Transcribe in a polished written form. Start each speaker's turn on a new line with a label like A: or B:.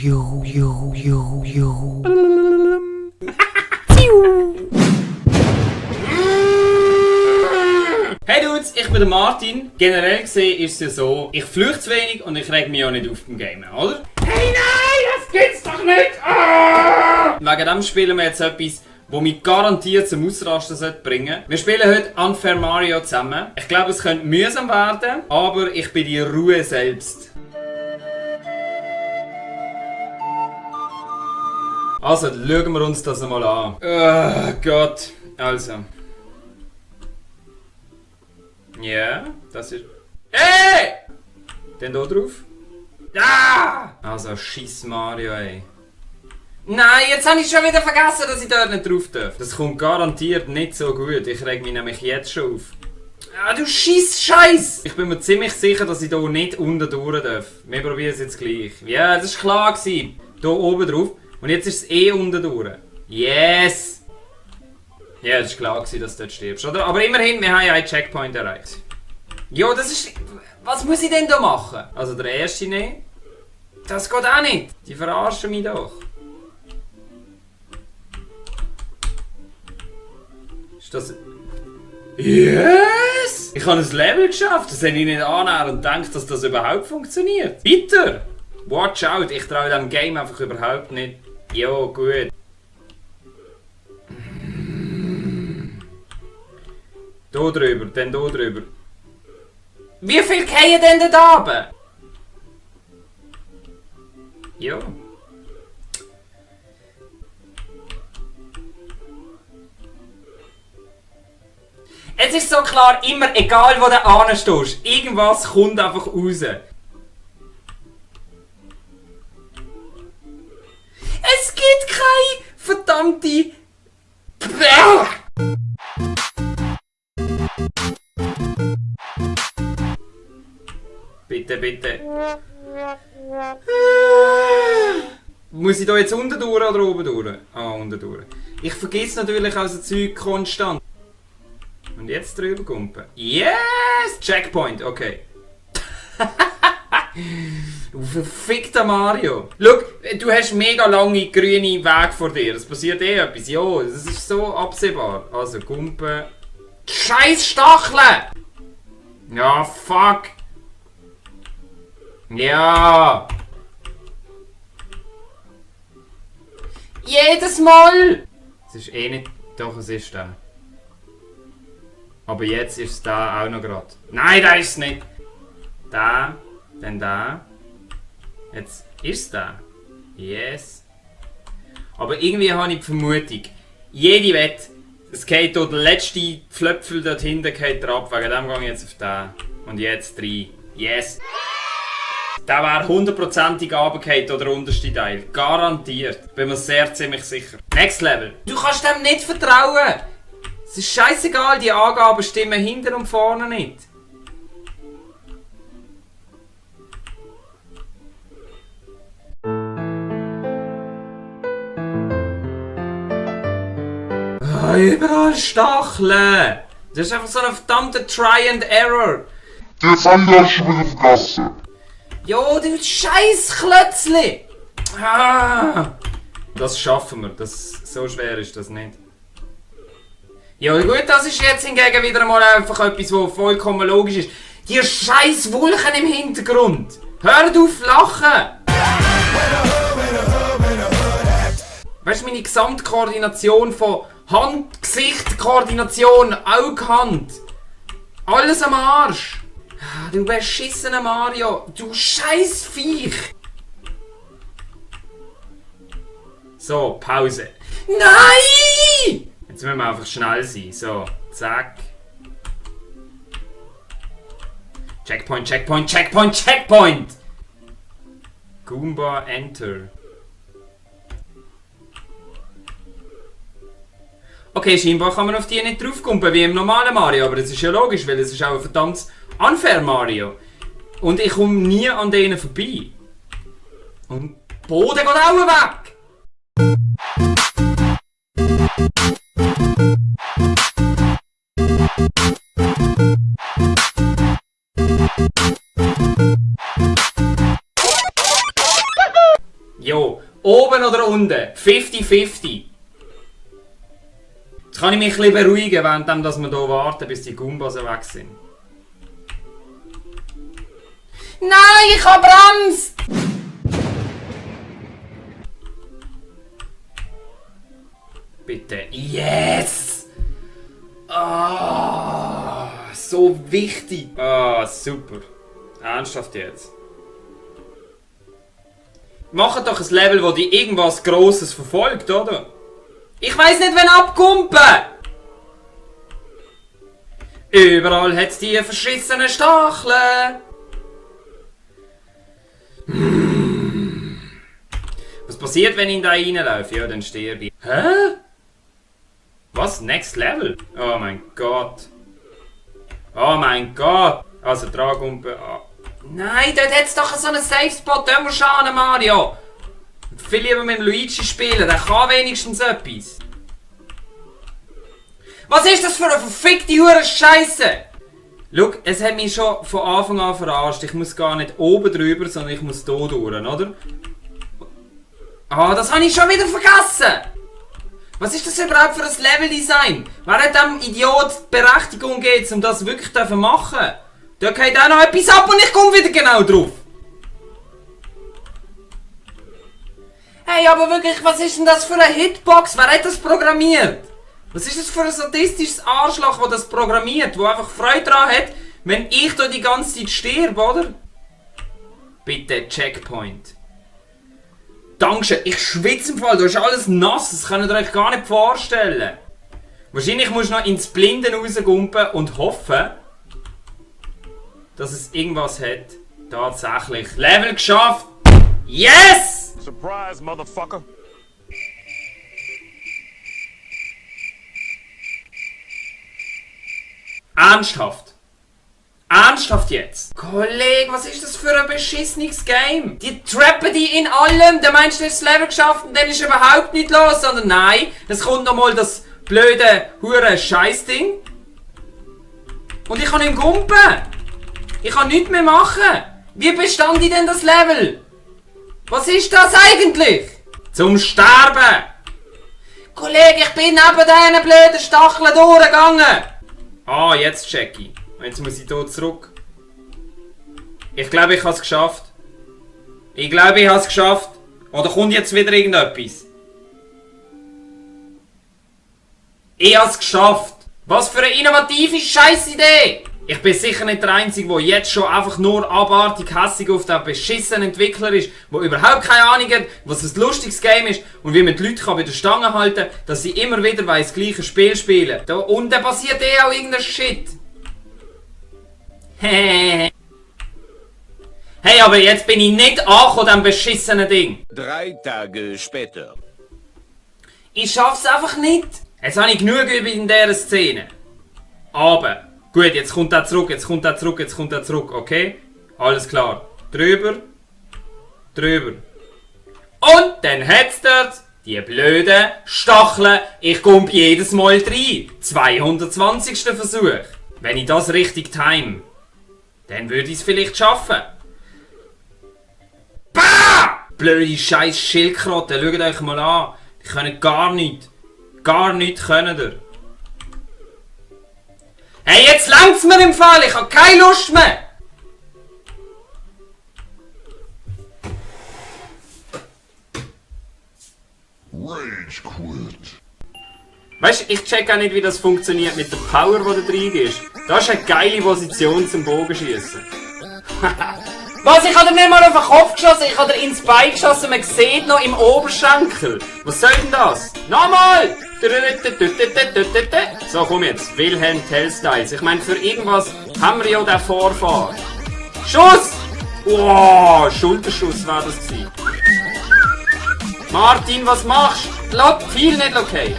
A: Hey Dudes, ich bin der Martin. Generell gesehen ist es ja so, ich fluche zu wenig und ich reg mich auch nicht auf beim Gamen, oder? Hey nein, das geht's doch nicht! Ah! Wegen dem spielen wir jetzt etwas, das mich garantiert zum Ausrasten bringen sollte. Wir spielen heute Unfair Mario zusammen. Ich glaube, es könnte mühsam werden, aber ich bin die Ruhe selbst. Also, schauen wir uns das einmal an. Oh Gott. Also. Ja, das ist... Hey! Dann hier drauf. Ah! Also, scheiß Mario, ey. Nein, jetzt habe ich schon wieder vergessen, dass ich dort nicht drauf darf. Das kommt garantiert nicht so gut. Ich reg mich nämlich jetzt schon auf. Ah, du Scheiß! Ich bin mir ziemlich sicher, dass ich hier nicht unten durch darf. Wir probieren es jetzt gleich. Ja, das war klar gewesen. Hier oben drauf. Und jetzt ist es eh unten durch. Yes! Ja, das war klar gewesen, dass du dort stirbst, oder? Aber immerhin, wir haben ja einen Checkpoint erreicht. Jo, das ist... Was muss ich denn da machen? Also der erste nehmen? Das geht auch nicht. Die verarschen mich doch. Ist das... Yes! Ich habe ein Level geschafft. Das hätte ich nicht annähernd gedacht, dass das überhaupt funktioniert. Bitte! Watch out, ich traue dem Game einfach überhaupt nicht. Jo, gut. Hier drüber, dann hier drüber. Wie viel fallen denn da oben? Ja. Es ist so klar, immer egal wo du anstehst, irgendwas kommt einfach raus. Es gibt keine verdammte... Bitte, bitte. Muss ich da jetzt unten durch oder oben durch? Ah, unten durch. Ich vergesse natürlich also Zeug konstant. Und jetzt drüber kumpen. Yes! Checkpoint, okay. Du verfickter Mario. Schau, du hast mega lange grüne Wege vor dir. Es passiert eh etwas. Jo, das ist so absehbar. Also, kumpen. Scheiß Stacheln! Ja, fuck. Ja! Jedes Mal! Es ist eh nicht... Doch, es ist da. Aber jetzt ist es da auch noch gerade. Nein, da ist es nicht! Da, dann da. Jetzt ist es da. Yes. Aber irgendwie habe ich die Vermutung, jede Wette, es geht hier der letzte Pflöpfel dort hinten geht ab. Wegen dem gehe ich jetzt auf den. Und jetzt 3. Yes! Der wäre 100%ig runtergefallen, oder der unterste Teil. Garantiert. Bin mir sehr ziemlich sicher. Next Level. Du kannst dem nicht vertrauen. Es ist scheißegal, die Angaben stimmen hinten und vorne nicht. Ah, überall Stacheln. Das ist einfach so ein verdammter Try and Error.
B: Das andere hast du wieder vergessen.
A: Jo, du scheiß Klötzli! Ah. Das schaffen wir. So schwer ist das nicht. Ja gut, das ist jetzt hingegen wieder einmal einfach etwas, was vollkommen logisch ist. Die scheiß Wolken im Hintergrund! Hört auf lachen! Weißt du, meine Gesamtkoordination von Hand, Gesicht, Koordination, Auge-Hand. Alles am Arsch! Du beschissener Mario! Du scheiß Viech! So, Pause. Nein! Jetzt müssen wir einfach schnell sein. So, zack. Checkpoint, Checkpoint, Checkpoint, Checkpoint! Goomba, Enter. Okay, scheinbar kann man auf die nicht draufkumpen wie im normalen Mario, aber das ist ja logisch, weil es ist auch ein verdammtes Unfair Mario. Und ich komme nie an denen vorbei. Und der Boden geht auch weg! Jo, oben oder unten? 50-50. Jetzt kann ich mich ein bisschen beruhigen, während wir hier warten, bis die Goombas weg sind. Nein, ich habe bremst! Bitte. Yes! Ah, so wichtig. Ah, super. Ernsthaft jetzt. Macht doch ein Level, wo die irgendwas Grosses verfolgt, oder? Ich weiss nicht, wen abkumpen! Überall hat's die verschissenen Stacheln. Was passiert, wenn ich in da reinlaufe? Ja, dann sterbe ich. Hä? Was? Next Level? Oh mein Gott. Oh mein Gott. Also Tragumpe. Oh. Nein, dort hat es doch so einen Safe Spot. Da musst du hin, Mario. Viel lieber mit dem Luigi spielen. Der kann wenigstens etwas. Was ist das für eine verfickte hure Scheiße? Schau, es hat mich schon von Anfang an verarscht. Ich muss gar nicht oben drüber, sondern ich muss hier durch, oder? Ah, das habe ich schon wieder vergessen! Was ist das überhaupt für ein Leveldesign? Wer hat dem Idiot die Berechtigung gegeben, um das wirklich zu machen? Da geht auch noch etwas ab und ich komme wieder genau drauf. Hey, aber wirklich, was ist denn das für eine Hitbox? Wer hat das programmiert? Was ist das für ein sadistisches Arschloch, das das programmiert, das einfach Freude daran hat, wenn ich da die ganze Zeit sterbe, oder? Bitte, Checkpoint. Dankeschön, ich schwitze im Fall, da ist alles nass, das könnt ihr euch gar nicht vorstellen. Wahrscheinlich musst du noch ins Blinde rausgumpen und hoffen, dass es irgendwas hat. Tatsächlich. Level geschafft! Yes!
C: Surprise, motherfucker!
A: Ernsthaft? Ernsthaft jetzt? Kollege, was ist das für ein beschissenes Game? Die trappen die in allem. Der meinst du, hast das Level geschafft und dann ist überhaupt nicht los, sondern nein, es kommt nochmal das blöde, hure Scheißding. Und ich kann nicht gumpen. Ich kann nichts mehr machen. Wie bestand ich denn das Level? Was ist das eigentlich? Zum Sterben. Kollege, ich bin neben diesen blöden Stacheln durchgegangen. Ah, jetzt check ich. Jetzt muss ich hier zurück. Ich glaube, ich habe es geschafft. Ich glaube, ich habe es geschafft. Oder kommt jetzt wieder irgendetwas? Ich habe es geschafft. Was für eine innovative Scheißidee! Ich bin sicher nicht der Einzige, der jetzt schon einfach nur abartig hässig auf den beschissenen Entwickler ist, der überhaupt keine Ahnung hat, was ein lustiges Game ist und wie man die Leute bei der Stange halten kann, dass sie immer wieder das gleiche Spiel spielen. Da unten passiert auch irgendein Shit. Hey, aber jetzt bin ich nicht angekommen, diesem beschissenen Ding.
C: 3 Tage später.
A: Ich schaff's einfach nicht. Jetzt habe ich genug Übung in dieser Szene. Aber, gut, jetzt kommt er zurück, jetzt kommt er zurück, jetzt kommt er zurück, okay? Alles klar. Drüber. Drüber. Und dann hat's dort die blöden Stacheln. Ich komme jedes Mal rein. 220. Versuch. Wenn ich das richtig time, dann würde ich es vielleicht schaffen. Bah! Blöde scheiß Schildkröten, schaut euch mal an. Die können gar nichts. Gar nichts können ihr. Hey, jetzt langt's mir im Fall, ich habe keine Lust mehr!
B: Rage quit.
A: Weißt du, ich check auch nicht, wie das funktioniert mit der Power, die da drin ist. Das ist eine geile Position zum Bogenschießen. Was? Ich habe dir nicht mal auf den Kopf geschossen, ich habe dir ins Bein geschossen, man sieht noch im Oberschenkel. Was soll denn das? Nochmal! So, komm jetzt. Wilhelm Tell-Styles. Ich meine, für irgendwas haben wir ja den Vorfahren. Schuss! Wow, Schulterschuss war das gewesen. Martin, was machst du? Viel nicht okay.